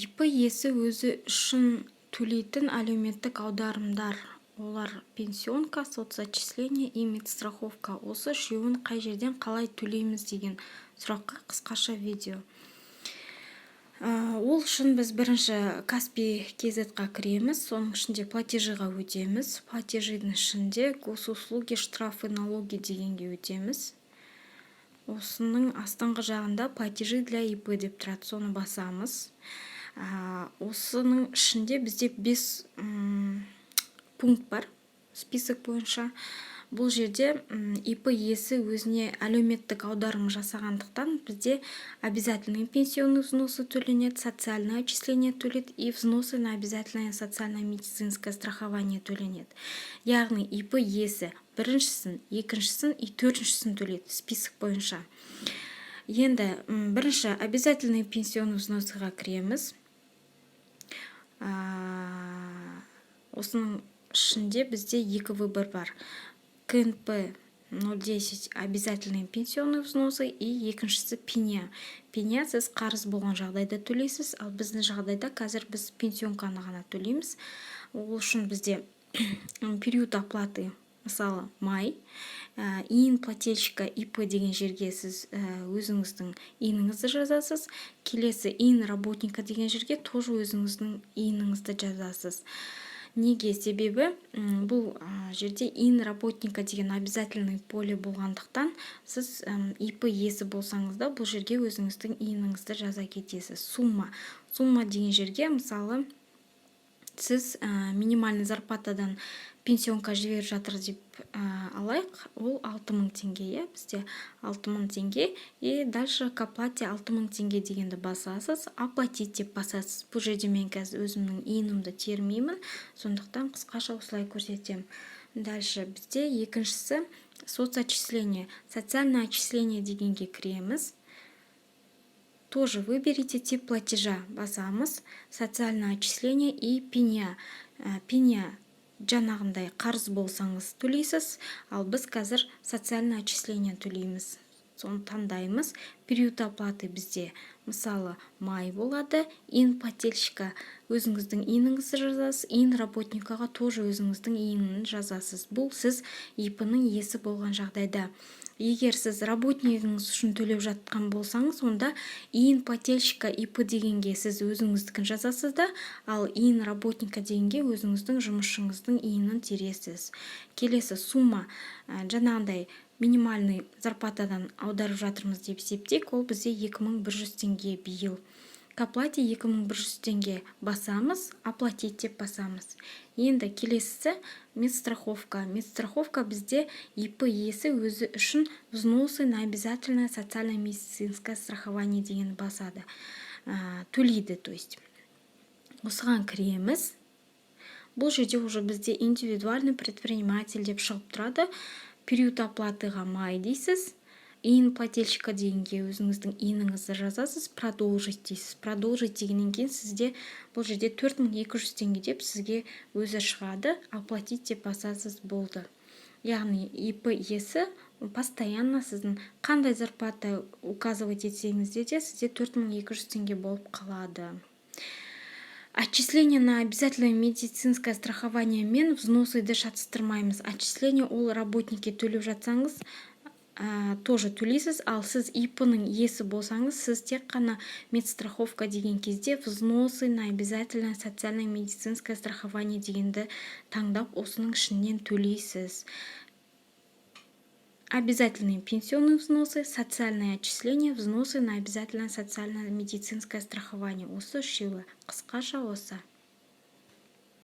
ИП иесі өзі үшін төлейтін әлеуметтік аударымдар, олар: пенсионка, соцотчисление и медстраховка. Осы үшеуін қай жерден, қалай төлейміз деген сұраққа қысқаша видео. Ол үшін біз бірінші Kaspi kz-ға кіреміз, соның ішінде платежиға өтеміз. Платежидің ішінде госуслуги, штрафы, налоги дегенге өтеміз. Осының астыңғы жағында «Платежи для ИП» деп тұрады, соны басамыз. Осының ішінде бізде бес пункт бар список бойынша. Бұл жерде ИП иесі өзіне әлеуметтік аударым жасағандықтан, бізде обязательный пенсионный взносы төленеді, социальное отчисление төлейді и взносы на обязательное социально медицинское страхование төленеді. Яғни ИП иесі біріншісін, екіншісін и төртіншісін төлейді список бойынша. Енді бірінші обязательный пенсионный взносыға кіреміз. Осының ішінде бізде екі выбор бар: КНП 010, обязательные пенсионные взносы, и екіншісі пеня. Пеня сіз қарыз болған жағдайда төлейсіз, ал біздің жағдайда қазір біз пенсионканы ғана төлейміз. Ол үшін бізде период оплаты, мысалы, май, ИИН плательщика ИП деген жерге сіз өзіңіздің ИИНіңізді жазасыз. Келесі ИИН работника деген жерге тоже өзіңіздің ИИНіңізді жазасыз. Неге? Себебі бұл жерде ИИН работника деген обязательный поле болғандықтан, сіз ИП иесі болсаңыз да, бұл жерге өзіңіздің ИИНіңізді жаза кетесіз. Сумма. Сумма деген жерге, мысалы, сіз минимальный зарплатадан пенсионка жіберіп жатыр деп алайық, ол 6000 теңге, иә, бізде 6000 теңге. И дальше «К оплате 6000 теңге» дегенді басасыз, «Оплатить» деп басасыз. Бұл жерде мен қазір өзімнің ИИНімді термеймін, сондықтан қысқаша осылай көрсетемін. Дальше бізде екіншісі соцотчисление. «Социальное отчисление» дегенге кіреміз. Тоже «Выберите тип платежа» басамыз, социальное отчисление и пеня. Пеня жаңағындай қарыз болсаңыз төлейсіз, ал біз қазір социальное отчисление төлейміз, соны таңдаймыз. Период оплаты бізде, мысалы, май болады. ИИН плательщика өзіңіздің ИИНіңізді жазасыз, ИИН работникаға тоже өзіңіздің ИИНін жазасыз. Бұл сіз ИП-ның иесі болған жағдайда. Егер сіз работнигіңіз үшін төлеп жатқан болсаңыз, онда ИИН плательщика ИП дегенге сіз өзіңіздікін жазасыз да, ал ИИН работника дегенге өзіңіздің жұмысшыңыздың ИИНін тересіз. Келесі сумма, жаңағындай минимальный зарплатадан аударып жатырмыз деп есептейік, ол бізде 2100 теңге биыл. «К оплате 2100 теңге» басамыз, «Оплатить» деп басамыз. Енді келесісі медстраховка. Медстраховка бізде ИП иесі өзі үшін взносы на обязательное социально медицинское страхование деген басады, төлейді, то есть осыған кіреміз. Бұл жерде уже бізде индивидуальный предприниматель деп шығып тұрады. Период оплатыға май дейсіз, ИИН плательщика дегенге өзіңіздің ИИНіңізді жазасыз, «Продолжить» дейсіз. «Продолжить» дегеннен кейін сізде бұл жерде 4200 теңге деп сізге өзі шығады, «Оплатить» деп басасыз, болды. Яғни ИП иесі постоянно сіздің қандай зарплата указывать етсеңіз де, сізде 4200 теңге болып қалады. Отчисление на обязательное медицинское страхование мен взносыды шатыстырмаймыз. Отчисление ол работникке төлеп жатсаңыз, тоже төлейсіз, ал сіз ИП-ның иесі болсаңыз, сіз тек қана медстраховка деген кезде взносы на обязательное социальное медицинское страхование дегенді таңдап, осының ішінен төлейсіз. Обязательные пенсионные взносы, социальные отчисления, взносы на обязательное социально медицинское страхование, осы үшеуі қысқаша осы.